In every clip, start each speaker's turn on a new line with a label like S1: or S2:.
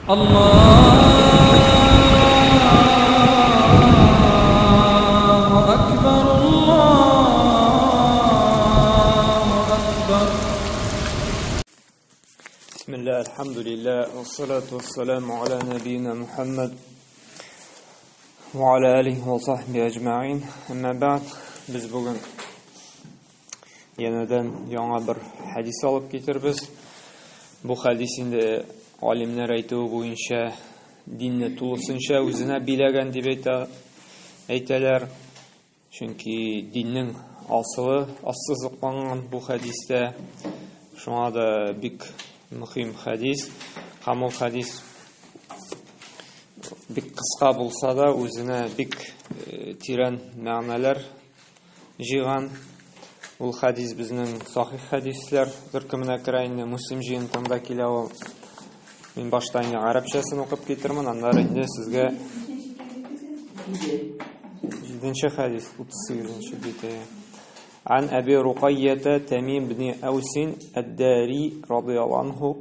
S1: الله أكبر الله أكبر.
S2: بسم الله، الحمد لله، والصلاة والسلام على نبينا محمد وعلى آله وصحبه أجمعين. أما بعد، без бүген янәдән яңа бер хәдис алып китербез. Бу хәдис инде алимнәр әйтүе буенча динне тулысынча үзенә биләгән дип әйтәләр. Чөнки диннең асылы ассызыкланган бу хәдистә. Шуңа да бик мөһим хәдис. Һәм ул хәдис бик кыска булса да үзенә бик тирән мәгънәләр җыйган. Ул хәдис безнең сахих хәдисләр төркеменә керә инде, Муслим җыентыгында килә ул. Мин башта инде гарәпчәсен укып китермен, аннары инде сезгә 7-нче хәдис, 38-нче бите. Ан Әби Рукайята Тамим ибн Аусин ад-Дари радыяллаһу анху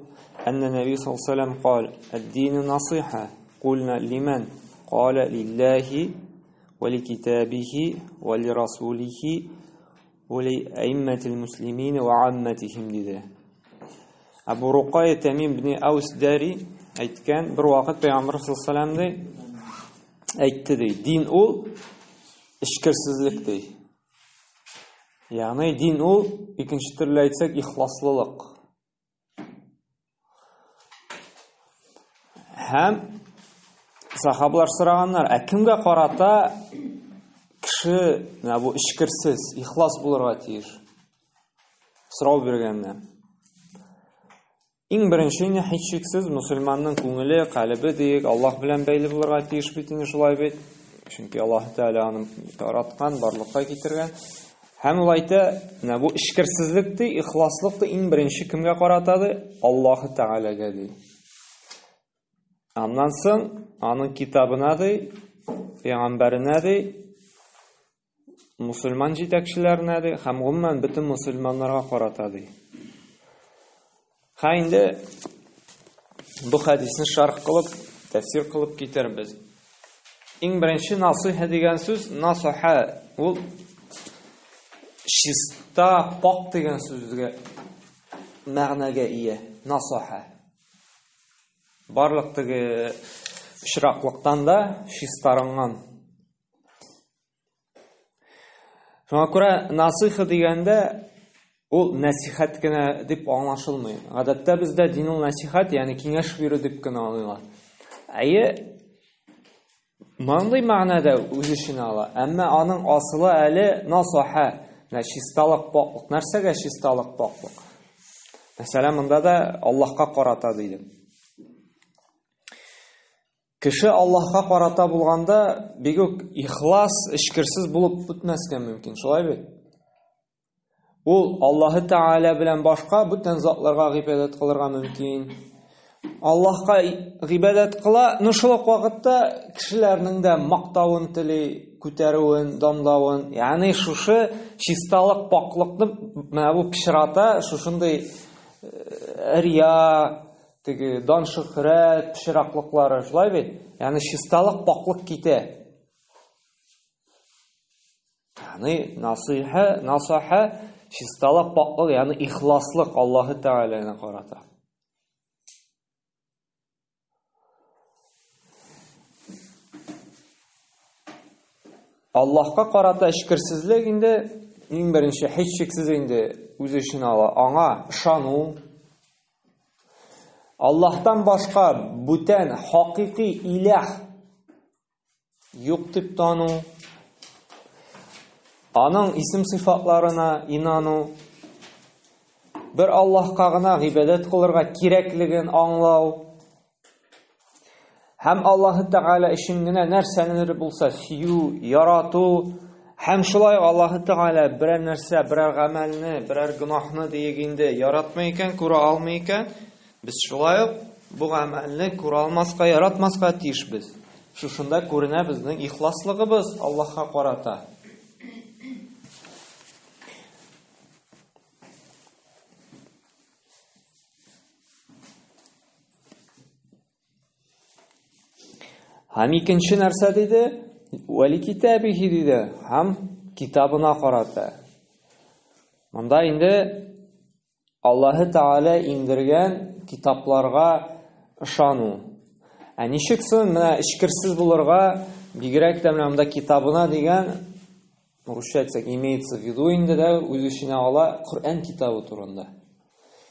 S2: анна Наби саллаллаһу алейһи ва саллям кал: "Ад-дину насиха". Кулна лиман? Кала лиллахи ва ликитабихи ва лирасулихи ва ли аимматил муслимин ва амматихим диде. Әбу Рукайя Тамим ибн Аус Дари әйткән, бер вакыт Пәйгамбер саллаллаһу алейһи ва саллям ди, әйтте ди, дин ул эчкерсезлек ди. Ягъни дин ул, икенче төрле әйтсәк, ихласлылык. Һәм сахабалар сораганнар, ә кемгә карата кеше менә бу эчкерсез, ихлас булырга тиеш? Сорау биргәннәр. Иң беренче инде һичшиксез мусульманның күңеле, калебе диек, Аллаһ белән бәйле булырга тиеш бит инде, шулай бит. Чөнки Аллаһ Тәгалә аны яраткан, барлыкка китергән. Һәм ул әйтә, менә бу эчкерсезлек ди, ихласлык ди, иң беренче кемгә карата ди? Аллаһ Тәгаләгә ди. Аннан соң аның китабына ди, пәйгамбәренә ди, мусульман җитәкчеләренә ди һәм гомумән бөтен мусульманнарга карата ди. Һә инде бу хәдисне шарх кылып, тәфсир кылып китербез. Иң беренче насыйха дигән сүз, насаха ул чиста, пак дигән сүзгә мәгънәгә ия. Насаха. Барлык теге пычраклыктан да чистарынган. Шуңа күрә насыйха дигәндә ул нәсихәт кенә дип аңлашылмый. Гадәттә бездә дин ул нәсихәт, ягъни киңәш бирү дип кенә аңлыйлар. Әйе, мондый мәгънәдә үз эченә ала. Әмма аның асылы әле насаха, менә чисталык, паклык. Нәрсәгә чисталык, паклык? Мәсәлән, монда да Аллаһка карата диде. Кеше Аллаһка карата булганда бик үк ихлас, эчкерсез булып бетмәскә мөмкин, шулай бит? Ул Аллаһы Тәгалә белән башка бүтән затларга гыйбадәт кылырга мөмкин. Аллаһка гыйбадәт кыла, но шул ук вакытта кешеләрнең дә мактавын тели, күтәрүен, данлавын. Ягъни шушы чисталык, паклыкны менә бу пычрата, шушындый рия, теге дан шөһрәт, пычраклыклары, шулай бит? Ягъни чисталык, паклык китә. Ягъни насыйха, насаха, чисталык, паклык, ягъни ихласлык Аллаһы Тәгаләгә карата. Аллаһка карата эчкерсезлек инде иң беренче һичшиксез инде үз эченә ала. Аңа ышану, Аллаһтан башка бүтән хакыйкый иләһ юк дип тану, аның исем сыйфатларына инану, бер Аллаһка гына гыйбадәт кылырга кирәклеген аңлау һәм Аллаһы Тәгалә өчен генә нәрсәнедер булса сөю, ярату һәм шулай Аллаһы Тәгалә берәр нәрсә, берәр гамәлне, берәр гөнаһны диек инде яратмый икән, күрә алмый икән, без шулай ук бу гамәлне күрә алмаска, яратмаска тиешбез. Шушында күренә безнең ихласлыгыбыз Аллаһка карата. Һәм икенче нәрсә диде? Вәли китабихи диде. Һәм китабына карата. Монда инде Аллаһы Тәгалә иңдергән китапларга ышану. Ә ничек соң менә эчкерсез булырга, бигрәк тә менә монда китабына дигән, русча әйтсәк, имеется в виду инде дә үз эченә ала Коръән китабы турында.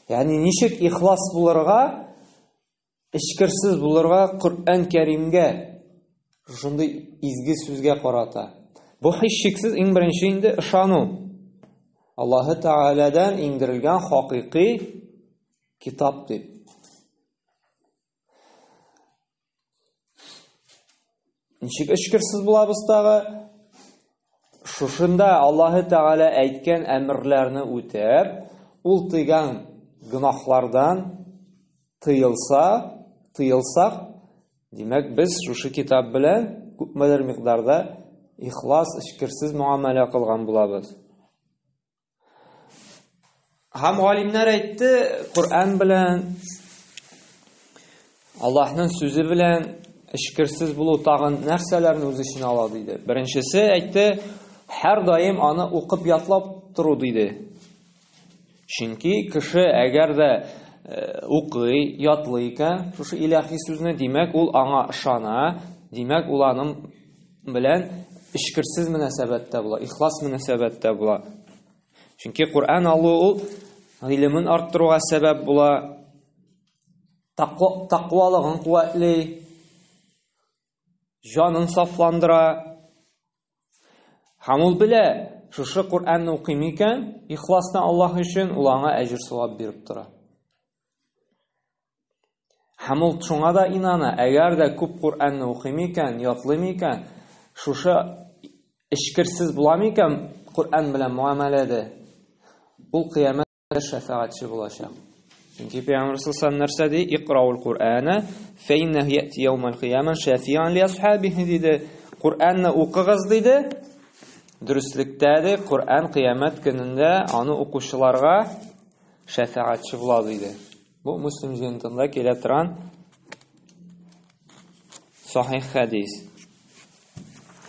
S2: Ягъни ничек ихлас булырга, Эчкерсез булырга Коръән Кәримгә, шушындый изге сүзгә карата. Бу һичшиксез иң беренче инде ышану. Аллаһы Тәгаләдән иңдерелгән хакыйкый китап дип. Ничек эчкерсез булабыз тагы? Шушында Аллаһы Тәгалә әйткән әмерләрне үтәп, ул тыйган гөнаһлардан тыелса, тыелсак, димәк, без шушы китап белән күпмедер микъдарда ихлас, эчкерсез муамәлә кылган булабыз. Һәм галимнәр әйтте, Коръән белән Аллаһның сүзе белән эчкерсез булу тагын нәрсәләрне үз эченә ала диде. Беренчесе әйтте, һәр даим аны укып ятлап тору диде. Чөнки кеше әгәр дә э, укый, ятлый икән, шушы илаһи сүзне, димәк, ул аңа ышана, димәк, ул аның белән эчкерсез мөнәсәбәттә була, ихлас мөнәсәбәттә була. Чөнки Коръән алу ул гыйлемен арттыруга сәбәп була, тақвалыгын куәтли, җанын сафландыра. Һәм ул белә, шушы Коръәнне укыйм икән, ихластан Аллаһ өчен ул аңа әҗер-савап биреп тора. Һәм ул шуңа да инана, әгәр дә күп Коръәнне укыйм икән, ятлыйм икән, шушы эчкерсез булам икән Коръән белән муамәләдә, ул кыямәттә шәфәгатьче булачак. Чөнки Пәйгамбәр саллаллаху нәрсә ди? Икраул Коръәнә фә иннәһу яти яумал кыяма шәфиан ли асхабихи диде. Коръәнне укыгыз диде. Дөреслектә ди, Коръән кыямәт көнендә аны укучыларга шәфәгатьче була диде. Бу Муслим җыентында килә торган сахих хәдис.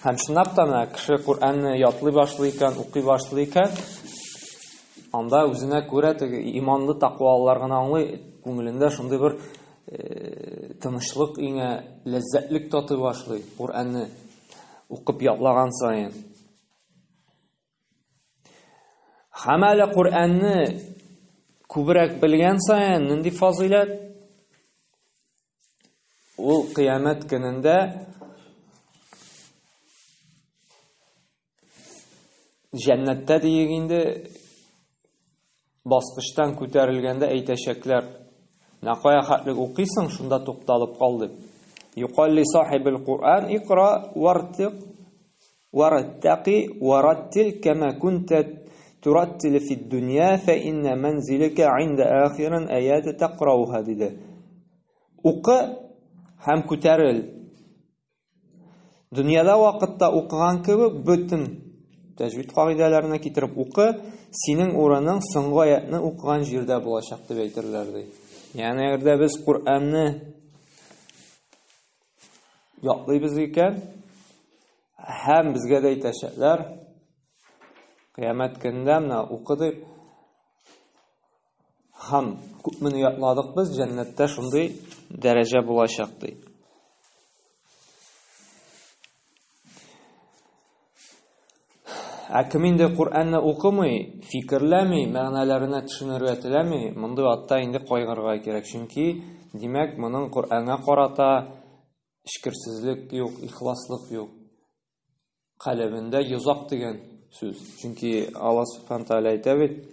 S2: Һәм чынлап та менә кеше Коръәнне ятлый башлый икән, укый башлый икән, анда үзенә күрә теге иманлы тәкъвалылар гына аңлый, күңелендә шундый бер э, тынычлык иңә, ләззәтлек татый башлый Коръәнне укып ятлаган саен. Һәм әле Коръәнне күбрәк белгән саен нинди фазыйләт? Ул кыямәт көнендә җәннәттә диек инде баскычтан күтәрелгәндә әйтәчәкләр. Менә кая хәтлек укыйсың, шунда тукталып кал дип. Юкалли сахибил Куръан икра вартик варттаки вараттил кама кунта тураттил фид дөнья фа инна манзилака инда ахиран аят тақрауха диде. Укы һәм күтәрел. Дөньяда вакытта укыган кебек бөтен тәҗвид кагыйдәләренә китереп укы, синең урының соңгы аятны укыган җирдә булачак дип әйтерләр ди. Ягъни әгәр дә без Коръәнне ятлыйбыз икән, һәм безгә дә әйтәчәкләр, кыямәт көнендә менә укы дип, һәм күпмени ятладык без, җәннәттә шундый дәрәҗә булачак ди. Ә кем инде Коръәнне укымый, фикерләми, мәгънәләренә төшенергә теләми, мондый атта инде кайгырырга кирәк. Чөнки, димәк, моның Коръәнгә карата эчкерсезлек юк, ихласлык юк. Калебендә йозак дигән сүз. Чөнки Аллаһ Субхану тааля әйтә бит: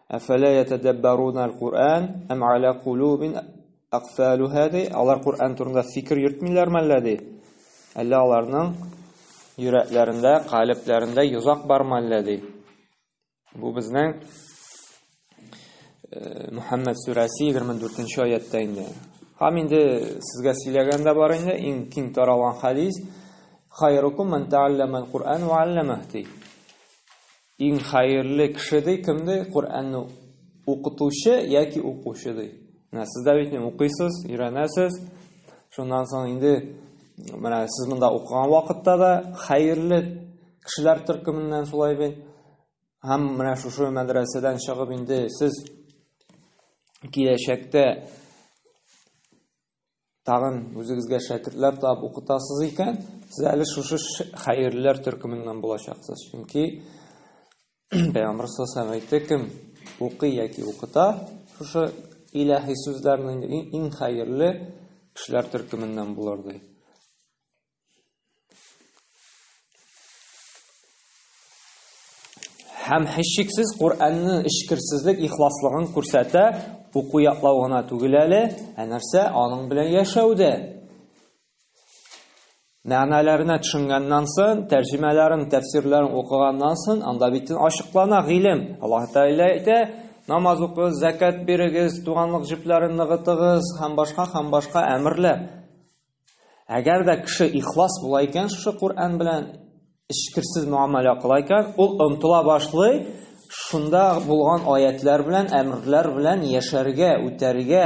S2: "Әфәлә ятадаббаруна аль-Куръан ам аля кулубин акфалуха" ди. Алар Коръән турында фикер йөртмиләр мәллә ди. Әллә аларның йөрәкләрендә, калебләрендә йозак бар мәллә ди. Бу безнең э, Мухаммад сүрәсе 24 аяттә инде. Һәм инде сезгә сөйләгән дә бар инде, иң киң таралган хадис Хайрукум ман тааллама аль-Куръан ва алламах ди. Иң хәерле кеше ди кем ди? Коръәнне укытучы яки укучы ди. Менә сез дә бит укыйсыз, өйрәнәсез. Шуннан соң инде Менә сез монда укыган вакытта да хәерле кешеләр төркеменнән шулай бит. Һәм менә шушы мәдрәсәдән чыгып инде сез киләчәктә тагын үзегезгә шәкертләр табып укытасыз икән, сез әле шушы хәерлеләр төркеменнән булачаксыз. Чөнки Пәйгамбер саллаллаху әйтте, кем укый яки укыта, шушы илаһи сүзләрнең иң хәерле кешеләр төркеменнән булыр ди. Һәм һичшиксез Коръәннең эчкерсезлек ихласлыгын күрсәтә, уку ятлау гына түгел әле, ә нәрсә аның белән яшәү дә. Мәгънәләренә төшенгәннән соң, тәрҗемәләрен, тәфсирләрен укыганнан соң, анда бит ачыклана гыйлем. Аллаһ Тәгалә әйтә, намаз укыгыз, зәкят бирегез, туганлык җепләрен ныгытыгыз һәм башка һәм башка әмерләр. Әгәр дә кеше ихлас була икән, шушы Коръән белән эчкерсез муамәлә кыла икән, ул омтыла башлый, шунда булган аятлар белән, әмерләр белән яшәргә, үтәргә.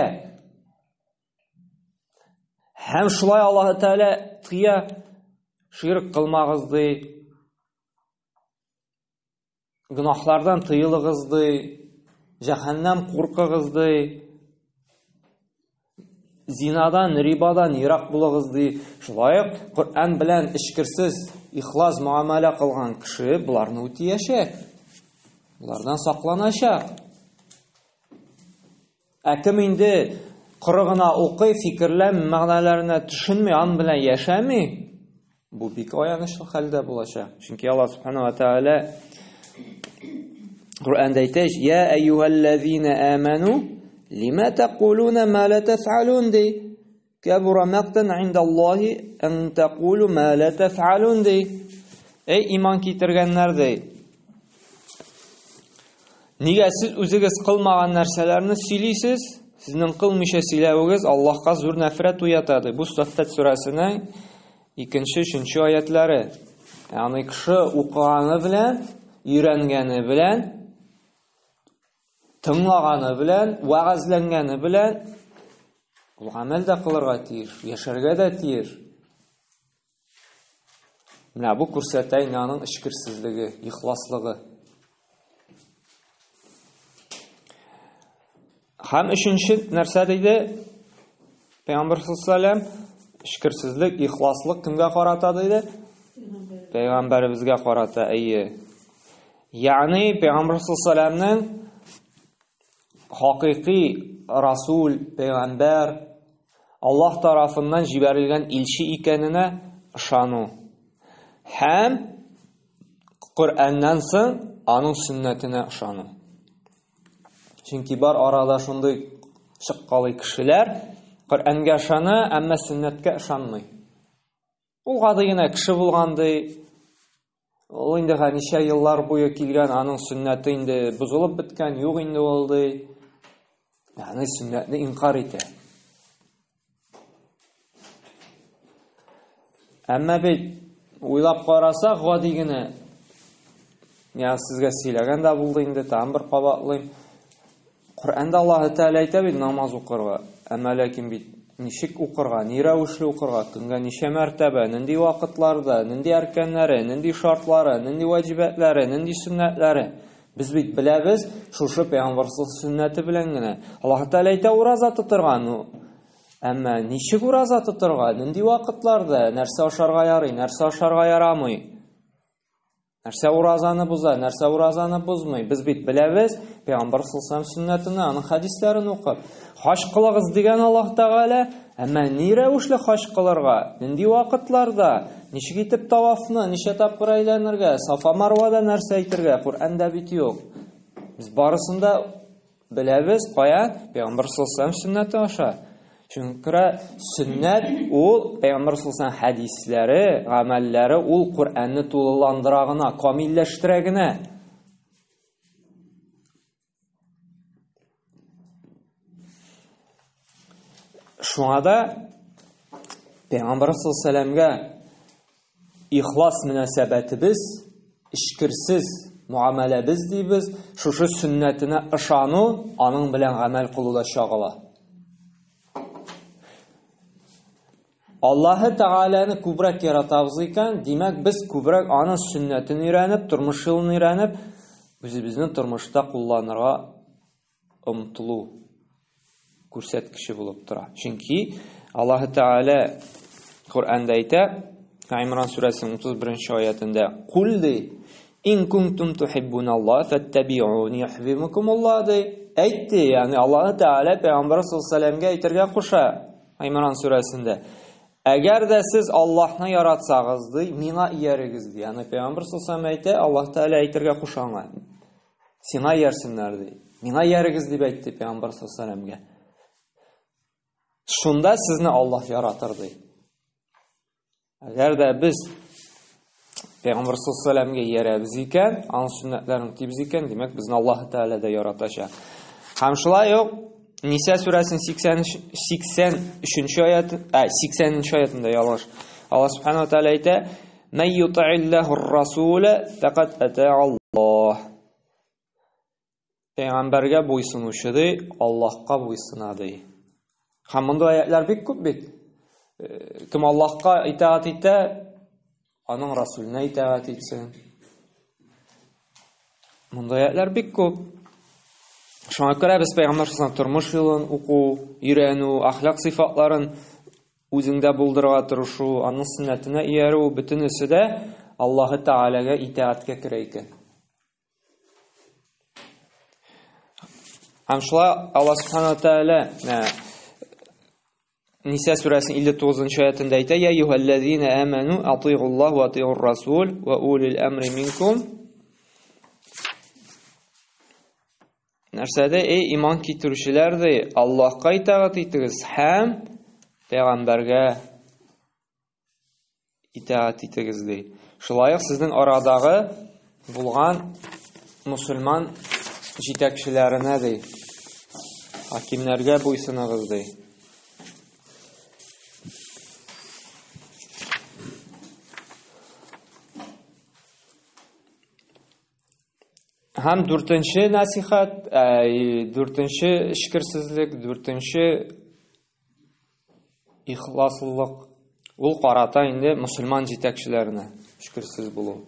S2: Һәм шулай Аллаһ Тәгалә тыя, ширк кылмагыз ди, Гөнаһлардан тыелыгыз ди, җәһәннәм куркыгыз ди, зинадан, рибадан ерак булыгыз ди. Шулай ук Коръән белән эчкерсез, ихлас муамәлә кылган кеше боларны үтиячәк. Болардан сакланачак. Ә кем инде коры гына укый, фикерләми, мәгънәләренә төшенми, аның белән яшәми, бу бик аянычлы хәлдә булачак. Чөнки Аллаһ субхана ва тааля Коръәндә әйтә, "Я әйюһәлләзина аману, лима тәкулуна ма ла тәфъалун" ди. Кәбура мәктән индаллаһи ан тәкулу ма ла тәфъалун ди. Эй иман китергәннәр ди. Нигә сез үзегез кылмаган нәрсәләрне сөйлисез? Сезнең кылмыйча сөйләвегез Аллаһка зур нәфрәт уята ди. Бу Саффат сүрәсенең икенче, өченче аятлары. Ягъни кеше укыганы белән, өйрәнгәне белән, тыңлаганы белән, вәгазьләнгәне белән ул гамәл дә кылырга тиеш, яшәргә дә тиеш. Менә бу күрсәтә инде аның эчкерсезлеге, ихласлыгы. Һәм өченче нәрсә диде? Пәйгамбер саллаллаху эчкерсезлек, ихласлык кемгә карата диде? Пәйгамбәребезгә карата, әйе. Ягъни Пәйгамбер саллаллаху хакыйкый расул, пәйгамбәр, Аллаһ тарафыннан җибәрелгән илче икәненә ышану. Һәм Коръәннән соң аның сөннәтенә ышану. Чөнки бар арада шундый чыккалый кешеләр Коръәнгә ышана, әмма сөннәткә ышанмый. Ул гади генә кеше булган ди. Ул инде ничә еллар буе килгән, аның сөннәте инде бозылып беткән, юк инде ул ди. Ягъни сөннәтне инкар итә. Әмма бит уйлап карасак, гади генә Я сезгә сөйләгән дә булды инде, тагын бер кабатлыйм. Коръәндә Аллаһ Тәгалә әйтә бит намаз укырга. Әмма ләкин бит ничек укырга, ни рәвешле укырга, көнгә ничә мәртәбә, нинди вакытларда, нинди әркәннәре, нинди шартлары, нинди ваҗибәтләре, нинди сөннәтләре. Без бит беләбез, шушы пәйгамбәр сөннәте белән генә. Аллаһ Тәгалә әйтә ураза тотырга, ну, әмма ничек ураза тотырга, нинди вакытларда, нәрсә ашарга ярый, нәрсә ашарга ярамый. Нәрсә уразаны боза, нәрсә уразаны бозмый? Без бит беләбез, Пәйгамбәр саллаллаху сөннәтен, аның хәдисләрен укып. Хаҗ кылыгыз дигән Аллаһ Тәгалә, әмма ни рәвешле хаҗ кылырга, нинди вакытларда, ничек итеп тавафны, ничә тапкыр әйләнергә, Сафа Марвада нәрсә әйтергә, Коръәндә бит юк. Без барысын да Беләбез, кая? Пәйгамбәр саллаллаху алейһи сөннәте аша. Чөнки сөннәт ул Пәйгамбәр саллаллаху хәдисләре, гамәлләре ул Коръәнне тулыландыра гына, камилләштерә генә. Шуңа да Пәйгамбәр саллаллаху ихлас мөнәсәбәтебез, эчкерсез муамәләбез дибез, шушы сөннәтенә ышану, аның белән гамәл кылуда чагыла. Аллаһы Тәгаләне күбрәк яратабыз икән, димәк, без күбрәк аның сөннәтен өйрәнеп, тормыш юлын өйрәнеп, үзебезнең тормышта кулланырга омтылу күрсәткече булып тора. Чөнки Аллаһы Тәгалә Коръәндә әйтә, Имран сүрәсенең 31 аятендә, "Кул ди, ин кунтум тухиббуналлаһ фаттабиуни юхбибкумуллаһ" ди. Әйтте, ягъни Аллаһы Тәгалә пәйгамбәр саллаллаһу алейһи вәсәлләмгә әйтергә куша Имран сүрәсендә. Әгәр дә сез Аллаһны яратсагыз, ди, миңа иярегез, ди. Ягъни пәйгамбәр саллаллаһу алейһи вәсәлләм әйтә, Аллаһ Тәгалә әйтергә куша аңа. Сиңа иярсеннәр, ди. Миңа иярегез дип әйтте пәйгамбәр саллаллаһу алейһи вәсәлләмгә. Шунда сезне Аллаһ яратыр, ди. Әгәр дә без Пәйгамбәр саллаллаһу алейһи вәсәлләмгә иярәбез икән, аның сөннәтләрен үтибез икән, димәк, безне Аллаһ Тәгалә дә яратачак. Һәм шулай ук Ниса сүрәсенең 83 аят, ә 80 аятында ялгыш. Аллаһ субханаһу ва тааля әйтә: "Мән ютаиллаһу ар-расула факат атаа Аллаһ." Пәйгамбәргә буйсынучы ди, Аллаһка буйсына ди. Һәм мондый аятлар бик күп бит. Э, кем Аллаһка итаать итә, аның Расуленә итаать итсен. Мондый аятлар бик күп. Шуңа күрә без пәйгамбәр саллаллаһу тормыш юлын уку, өйрәнү, әхлак сыйфатларын үзеңдә булдырырга тырышу, аның сөннәтенә иярү, бөтенесе дә Аллаһы Тәгаләгә итаатькә керә икән. Һәм шулай Аллаһ Субхану Тәгалә Ниса сүрәсенең 59 аятында әйтә: "Я юһаллазина аману атигуллаһ ва атигур расул ва улил амри минкум." Нәрсәдә, эй иман китерүчеләр ди, Аллаһка итагать итегез һәм пәйгамбәргә итаать итегез ди. Шулай ук сезнең арадагы булган мусульман җитәкчеләренә ди, хакимнәргә буйсыныгыз ди. Һәм дүртенче насихат, дүртенче эчкерсезлек, дүртенче Ихласлылык ул карата инде мөселман җитәкчеләренә эчкерсез булу.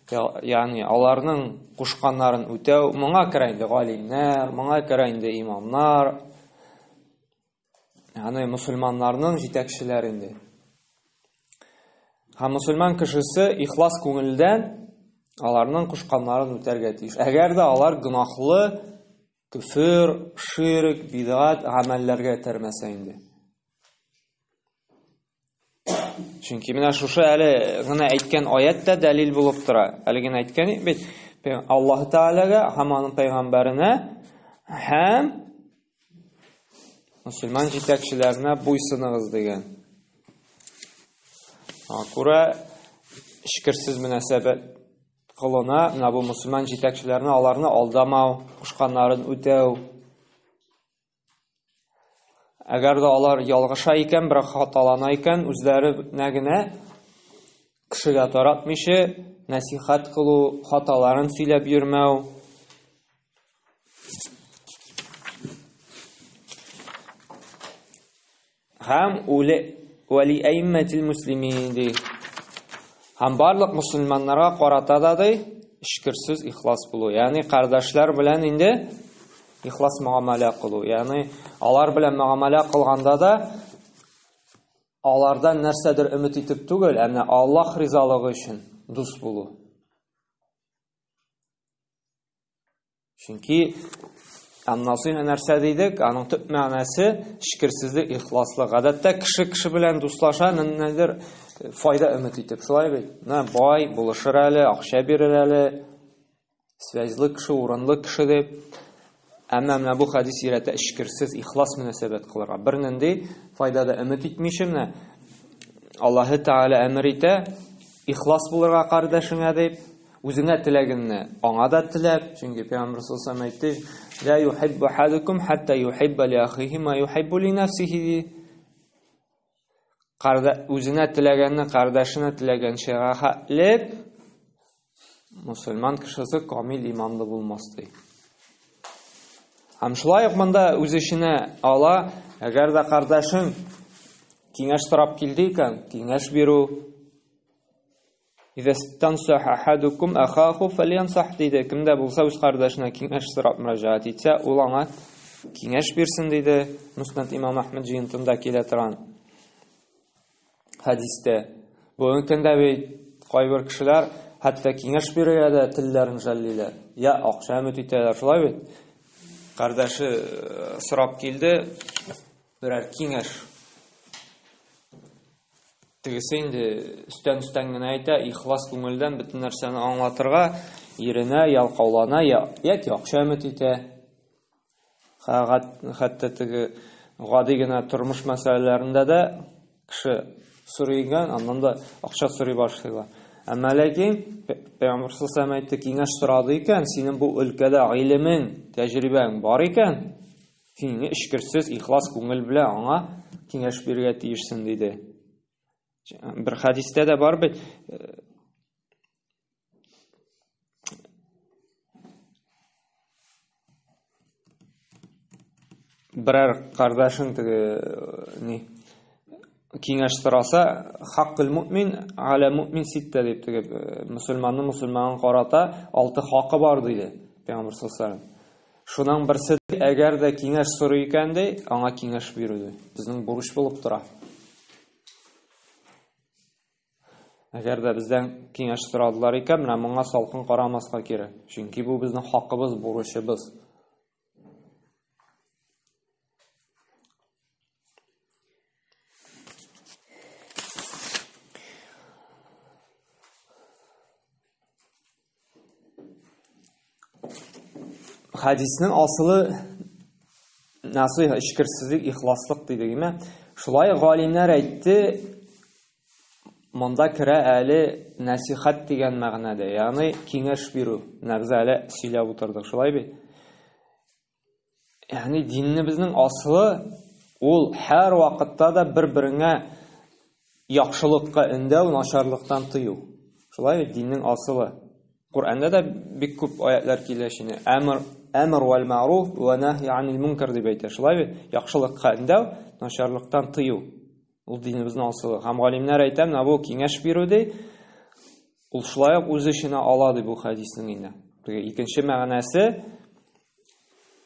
S2: Ягъни аларның кушканнарын үтәү, моңа керә инде галимнәр, моңа керә инде имамнар. Ягъни мөселманнарның җитәкчеләре инде. Һәм мөселман кешесе ихлас күңелдән аларның кушканнарын үтәргә тиеш. Әгәр дә алар гөнаһлы Көфер, ширк, бидгать гамәлләргә этәрмәсә инде. Чөнки менә шушы әле генә әйткән аят та дәлил булып тора. Әле генә әйткән бит, Аллаһ Тәгаләгә һәм аның пәйгамбәренә һәм мөселман җитәкчеләренә буйсыныгыз дигән. Аңа күрә эчкерсез мөнәсәбәт кылына, менә бу мөселман җитәкчеләрне аларны алдамау, кушканнарын үтәү. Әгәр дә алар ялгыша икән, бірақ хаталана икән, үзләренә генә кешегә таратмыйча, нәсихәт кылу, хаталарын сөйләп йөрмәү. Һәм үле вәли әйммәтил муслимин ди. Һәм барлык мусульманнарга карата да ди, эчкерсез ихлас булу. Ягъни кардәшләр белән инде ихлас мөгамәлә кылу. Ягъни алар белән мөгамәлә кылганда да алардан нәрсәдер өмет итеп түгел, ә менә Аллаһ ризалыгы өчен дус булу. Чөнки Ан-насыйха нәрсә дидек? Аның төп мәгънәсе эчкерсезлек, ихласлык. Гадәттә кеше кеше белән дуслаша, ниндидер э, файда өмет итеп, шулай бит? Менә бай булышыр әле, акча бирер әле, связьлы кеше, урынлы кеше дип. Әмма менә бу хәдис өйрәтә эчкерсез, ихлас мөнәсәбәт кылырга. Бернинди файда да өмет итмичә менә Аллаһы Тәгалә әмер итә, ихлас булырга кардәшеңә дип. Үзеңә теләгенне аңа да теләп, чөнки Пәйгамбер саллаллаһу алейһи әйтте, "Ла юхиббу ахадукум хатта юхибба ли ахихи ма юхиббу ли нафсихи." ди. Карда үзенә теләгәнне кардәшенә теләгәнчә рәхәтлек мусульман кешесе камил иманлы булмас ди. Һәм шулай ук монда үз эченә ала, әгәр дә кардәшең Киңәш сорап килде икән, киңәш бирү. Изәстансаха ахадукум ахаху фальянсах диде. Кем дә булса үз кардәшенә киңәш сорап мөрәҗәгать итсә, ул аңа киңәш бирсен диде. Муснад имам Әхмәд җыентында килә торган хәдистә. Бүгенге көндә бит кайбер кешеләр хәтта киңәш бирергә дә телләрен жәллиләр. Я акча өмет итәләр, шулай бит? Кардәше э, сорап килде, берәр киңәш. Тегесе инде өстән-өстән генә әйтә, ихлас күңелдән бөтен нәрсәне аңлатырга иренә, ялкаулана, яки акча өмет итә. Хәтта теге гади генә тормыш мәсьәләләрендә дә кеше сорый икән, аннан да акча сорый башлыйлар. Әмма ләкин Пәйгамбәр саллаллаху әйтте, киңәш сорады икән, синең бу өлкәдә гыйлемең, тәҗрибәң бар икән, син эчкерсез, ихлас күңел белән аңа киңәш бирергә тиешсең, диде. Бер хәдистә дә бар бит, Берәр кардәшең теге ни киңәш сораса, хаккул муъмин аля муъмин ситта дип теге мөселманның мөселманга карата алты хакы бар диде Пәйгамбер саллаллаху алейһи Шуның берсе, әгәр дә киңәш сорый икән ди, аңа киңәш бирү ди. Безнең бурыч булып тора. Әгәр дә бездән киңәш сорадылар икән, менә моңа салкын карамаска кирәк. Чөнки бу безнең хакыбыз, бурычыбыз. Хәдиснең асылы насыйх, эчкерсезлек, ихласлык диде, димә. Шулай галимнәр әйтте, монда керә әле нәсихәт дигән мәгънәдә, ягъни киңәш бирү. Менә без әле сөйләп утырдык, шулай бит? Ягъни динебезнең асылы ул һәр вакытта да бер-береңә яхшылыкка өндәү, начарлыктан тыю. Шулай бит диннең асылы. Коръәндә дә бик күп аятлар килә шуны. Әмр әмр вәл мәгъруф ва нахи анил мункар дип әйтә. Шулай бит? Яхшылыкка өндәү, начарлыктан тыю. Ул динебезнең асылы. Һәм галимнәр әйтә, менә бу киңәш бирү ди. Ул шулай ук үз эченә ала ди бу хәдиснең инде. Икенче мәгънәсе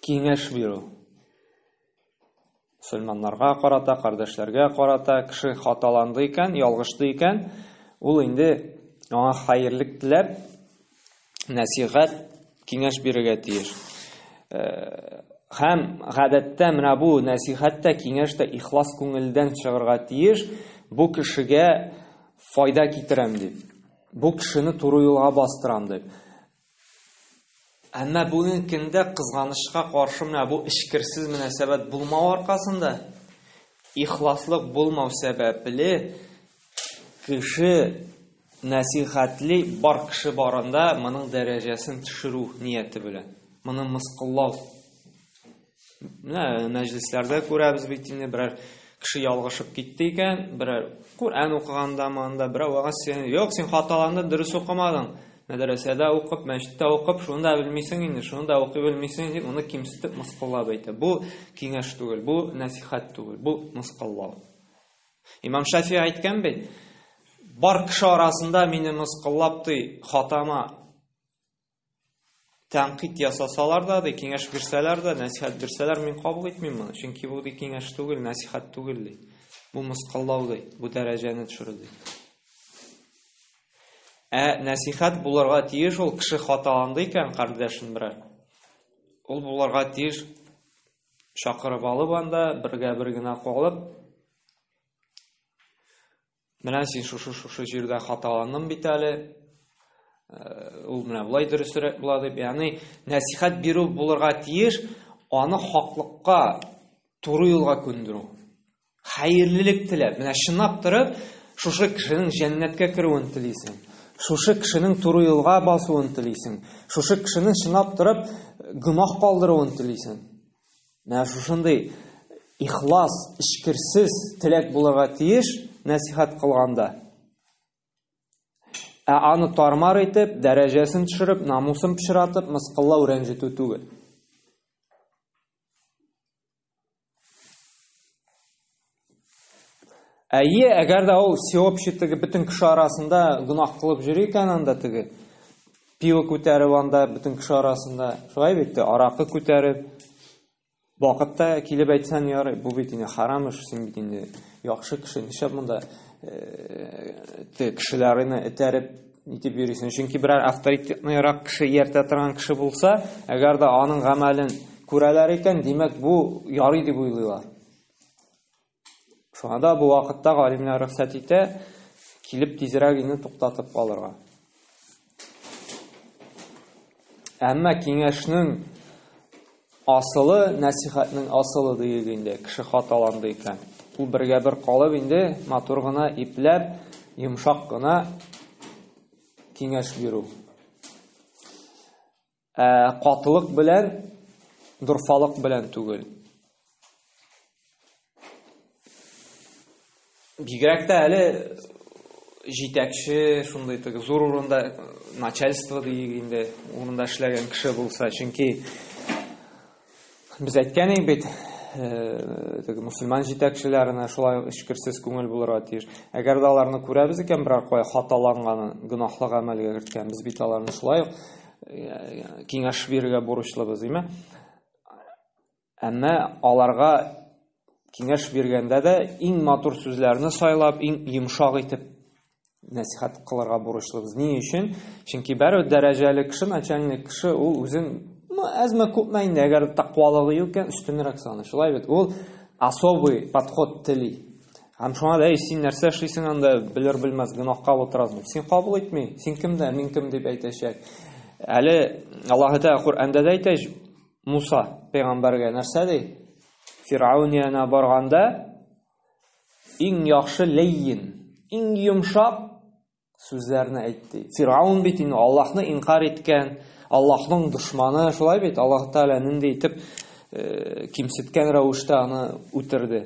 S2: киңәш бирү. Мөселманнарга карата, кардәшләргә карата кеше хаталанды икән, ялгышты икән, ул инде аңа хәерлек теләп, нәсихәт, киңәш бирергә тиеш. Э, һәм гадәттә менә бу нәсихәт тә, киңәш тә ихлас күңелдән чыгарга тиеш. Бу кешегә файда китерәм дип. Бу кешене туры юлга бастырам дип. Әмма бүгенге көндә кызганычка каршы менә бу эчкерсез мөнәсәбәт булмау аркасында, ихласлык булмау сәбәпле, кеше нәсихәтли бар кеше барында моның дәрәҗәсен төшерү нияте белән, моны мыскыллау. Менә мәҗлесләрдә күрәбез бит инде берәр кеше ялгышып китте икән, берәр Коръән укыганда монда берәү вәгазь сөйләгәндә, юк, син хаталандың, дөрес укымадың. Мәдрәсәдә укып, мәчеттә укып, шуны да белмисең инде, шуны да укый белмисең дип, моны кимсетеп, мыскыллап әйтә. Бу киңәш түгел, бу нәсихәт түгел, бу мыскыллау. Имам Шафи әйткән бит, бар кеше арасында мине мыскыллап ди, хатама тәнкыйть ясасалар да, ди, киңәш бирсәләр дә, нәсихәт бирсәләр, мин кабул итмим моны. Чөнки бу ди киңәш түгел, нәсихәт түгел ди. Бу мыскыллау ди, бу дәрәҗәне төшерү ди. Ә нәсихәт булырга тиеш ул кеше хаталанды икән, кардәшен берәр. Ул булырга тиеш чакырып алып анда бергә бер генә калып, Менә син шушы-шушы җирдә хаталандың бит әле. Э, ул менә болай дөресрәк була дип, ягъни нәсихәт бирү булырга тиеш, аны хаклыкка, туры юлга күндерү. Хәерлелек теләп, менә чынлап торып, шушы кешенең җәннәткә керүен телисең. Шушы кешенең туры юлга басуын телисең. Шушы кешенең чынлап торып гөнаһ калдыруын телисең. Менә шушындый ихлас, эчкерсез теләк булырга тиеш нәсихәт кылганда. Ә аны тармар итеп, дәрәҗәсен төшереп, намусын пычратып, мыскыллау, рәнҗетү түгел. Әйе, әгәр дә ул всеобщий теге бөтен кеше арасында гөнаһ кылып йөри икән анда теге пиво күтәреп анда бөтен кеше арасында, шулай бит, аракы күтәреп, вакытта килеп әйтсәң ярый, бу бит инде харам эш, син бит инде яхшы кеше, нишләп монда э, кешеләрне этәреп нитеп йөрисең? Чөнки берәр авторитетныйрак кеше ияртә торган кеше булса, әгәр дә аның гамәлен күрәләр икән, димәк, бу ярый дип уйлыйлар. Шуңа да бу вакытта галимнәр рөхсәт итә, килеп тизрәк инде туктатып калырга. Әмма киңәшнең асылы, нәсихәтнең асылы диек инде, кеше хаталанды икән. Ул бергә бер калып инде матур гына ипләп, йомшак кына киңәш бирү. Ә катылык белән, дорфалык белән түгел. Бигрәк тә әле җитәкче, шундый теге зур урында, начальство диек инде, урында эшләгән кеше булса, чөнки Без әйткән идек бит, э, теге мусульман җитәкчеләренә шулай ук эчкерсез күңел булырга тиеш. Әгәр дә аларны күрәбез икән, берәр кая хаталанганын, гөнаһлы гамәлгә керткән, без бит аларны шулай ук э, киңәш бирергә бурычлыбыз, димә. Әмма аларга киңәш биргәндә дә иң матур сүзләрне сайлап, иң йомшак итеп нәсихәт кылырга бурычлыбыз. Ни өчен? Чөнки бәрібір дәрәҗәле кеше, начальник кеше, ул үзен ну, әзме күпме инде, әгәр тәкъвалыгы юк икән, өстенрәк саный. Шулай бит. Ул особый подход тели. Һәм шуңа да, әй, син нәрсә эшлисең анда, белер белмәс гөнаһка утырасың. Син кабул итми, син кем дә, мин кем дип әйтәчәк. Әле Аллаһы Тәгалә Коръәндә дә әйтә, Муса пәйгамбәргә нәрсә ди? Фиргавн янына барганда, Иң яхшы ләйин, иң йомшак сүзләрне әйтте. Фиргавн бит инде Аллаһны инкар иткән, Аллаһның дошманы, шулай бит, Аллаһ Тәгалә нинди итеп э, кимсеткән рәвештә аны үтерде.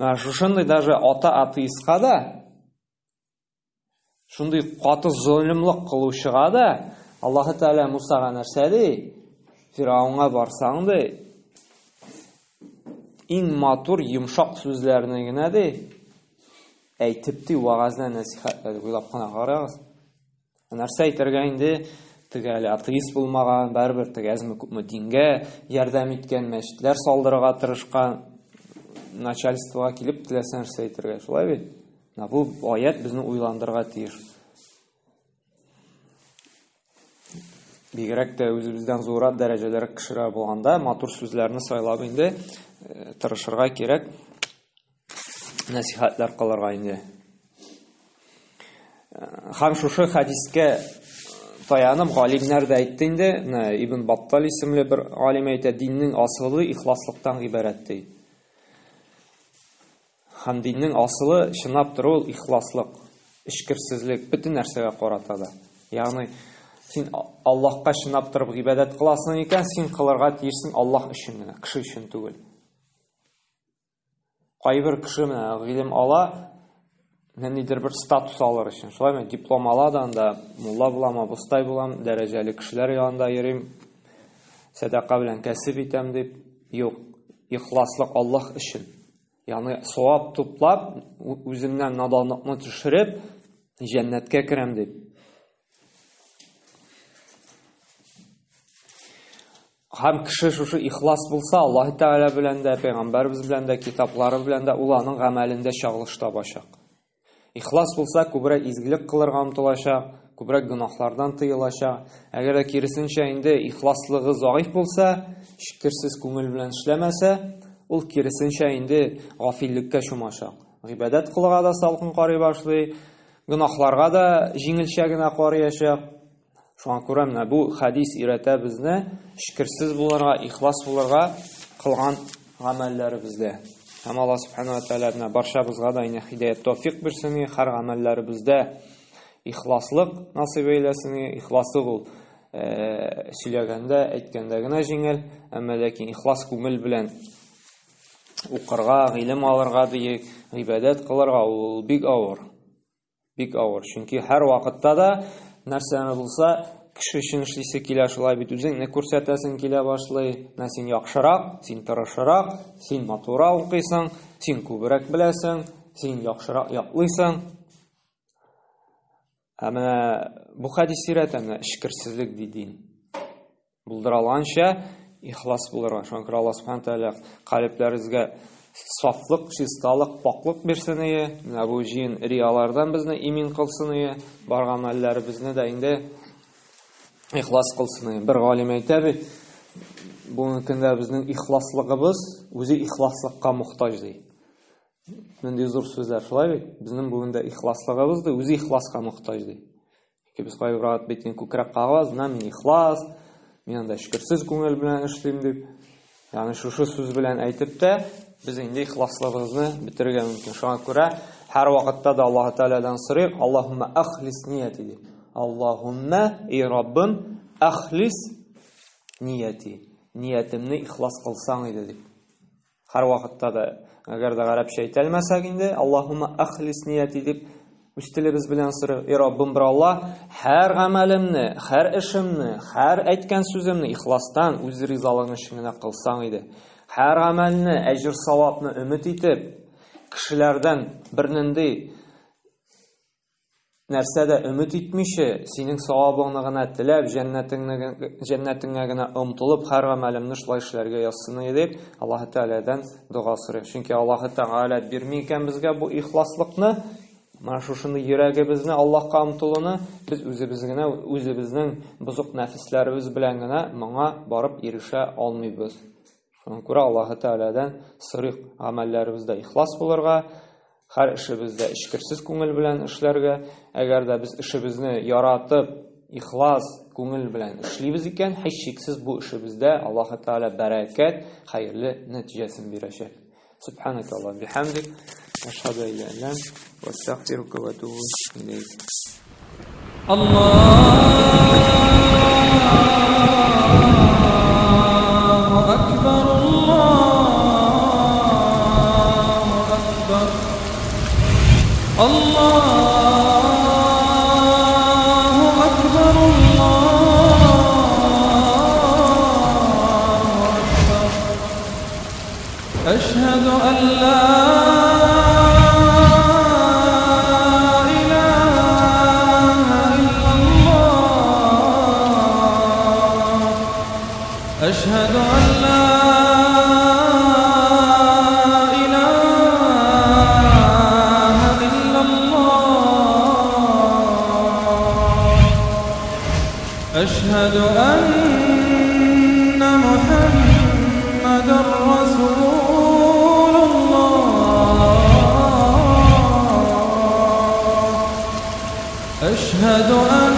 S2: Менә шушындый даже ата атеистка да Шундый каты золымлык кылучыга да Аллаһы Тәгалә Мусага нәрсә ди? Фирауңа барсаң ди, иң матур, йомшак сүзләрне генә ди, әйтеп ди, вәгазьлә, нәсихәтлә дип уйлап кына карагыз. Нәрсә әйтергә инде, теге әле атеист булмаган, барыбер теге әзме күпме дингә ярдәм иткән, мәчетләр салдырырга тырышкан начальствога килеп теләсә нәрсә әйтергә, шулай бит? Менә бу аят безне уйландырырга тиеш. Бигрәк тә үзебездән зуррак дәрәҗәләргә кешеләр булганда, матур сүзләрне сайлап инде э, тырышырга кирәк. Нәсихәтләр кылырга инде. Э, һәм шушы хәдискә таянып галимнәр дә әйтте инде, менә Ибн Баттал исемле бер галим әйтә, диннең асылы ихласлыктан гыйбарәт ди. Һәм диннең асылы чынлап тору ул ихласлык, эчкерсезлек, бөтен нәрсәгә карата да. Ягъни син Аллаһка чынлап торып гыйбадәт кыласың икән, син кылырга тиешсең Аллаһ өчен генә, кеше өчен түгел. Кайбер кеше менә гыйлем ала, ниндидер бер статус алыр өчен. Шулаймы? Диплом ала да анда мулла булам, абыстай булам, дәрәҗәле кешеләр янында йөрим, сәдака белән кәсеп итәм дип. Юк, ихласлык Аллаһ өчен. Ягъни савап туплап, үземнән наданлыкны төшереп, җәннәткә керәм дип. Һәм кеше шушы ихлас булса, Аллаһ Тәгалә белән дә, пәйгамбәрбез белән дә, китаплары белән дә ул аның гамәлендә чагылыш табачак. Ихлас булса, күбрәк изгелек кылырга омтылачак, күбрәк гөнаһлардан тыелачак. Әгәр дә киресенчә инде ихласлыгы заиф булса, шикерсез күңел белән эшләмәсә, ул киресенчә инде гафиллеккә чумачак. Гыйбадәт кылырга да салкын карый башлый, гөнаһларга да җиңелчә генә карыячак. Шуңа күрә менә бу хәдис өйрәтә безне шөкерсез булырга, ихлас булырга кылган гамәлләребездә. Һәм Алла субхана ва тәгалә менә барчабызга да инде һидәят тәүфик бирсен, һәр гамәлләребездә ихласлык насыйп әйләсен. Ихласлык ул э, сөйләгәндә, әйткәндә генә җиңел, әмма ләкин ихлас күңел белән укырга, гыйлем алырга диек, гыйбадәт кылырга ул бик авыр. Бик авыр, чөнки һәр вакытта да нәрсәне булса, кеше өчен эшлисе килә, шулай бит үзеңне күрсәтәсең килә башлый. Менә син яхшырак, син тырышырак, син матуррак укыйсың, син күбрәк беләсең. син яхшырак ятлыйсың. Ә менә бу хәдис өйрәтә, менә эчкерсезлек ди дин. Булдыра алганча ихлас булырга. Шуңа күрә Аллаһ субхана тәгалә калебләребезгә сафлык, чисталык, пакълык бирсен ие. Менә бу җыен риялардан безне имин кылсын ие. Бар гамәлләребезне дә инде ихлас кылсын ие. Бер галим әйтә бит, бүгенге көндә безнең ихласлыгыбыз үзе ихласлыкка мохтаҗ ди. Нинди зур сүзләр, шулай бит? Безнең бүген дә ихласлыгыбыз да үзе ихласка мохтаҗ ди. Чөнки без кайбер вакыт бит инде күкрәк кагабыз, менә мин ихлас, мин анда эчкерсез күңел белән эшлим дип. Ягъни шушы сүз белән әйтеп тә без инде ихласлыгыбызны бетерергә мөмкин. Шуңа күрә һәр вакытта да Аллаһ Тәгаләдән сорыйк, Аллаһумма ахлис нияти дип. Аллаһумма, эй Раббым, ахлис нияти. Ниятемне ихлас кылсаң иде дип. Һәрвакытта да, әгәр дә гарәпчә әйтә алмасак инде, Аллаһумма ахлис нияти дип үз телебез белән сорыйк. Эй Раббым, бер Алла, һәр гамәлемне, һәр эшемне, һәр әйткән сүземне ихластан үз ризалыгың өчен генә кылсаң иде. Һәр гамәлне, әҗер-савапны өмет итеп, кешеләрдән бернинди нәрсә дә өмет итмичә, синең савабыңны гына теләп, җәннәтеңне җәннәтеңә генә омтылып, һәр гамәлемне шулай эшләргә язсын иде дип, Аллаһ Тәгаләдән дога сорыйк. Чөнки Аллаһ Тәгалә бирми икән безгә бу ихласлыкны, менә шушындый йөрәгебезне Аллаһка омтылуны без үзебез генә, үзебезнең бозык нәфесләребез белән генә моңа барып ирешә алмыйбыз. Шуңа күрә Аллаһы Тәгаләдән сорыйк гамәлләребездә ихлас булырга, һәр эшебездә эчкерсез күңел белән эшләргә. Әгәр дә без эшебезне яратып, ихлас күңел белән эшлибез икән, һичшиксез бу эшебездә Аллаһы Тәгалә бәрәкәт, хәерле нәтиҗәсен бирәчәк. Субханaka Аллаһ бихамдик, ашһаду ан ла илаһа илля ант, ва астагфирука ва атубу илейк.
S1: الله أكبر الله أكبر الله أكبر الله أكبر أشهد أن لا إله إلا الله أشهد أن لا إله إلا الله أشهد أن محمدا رسول الله أشهد أن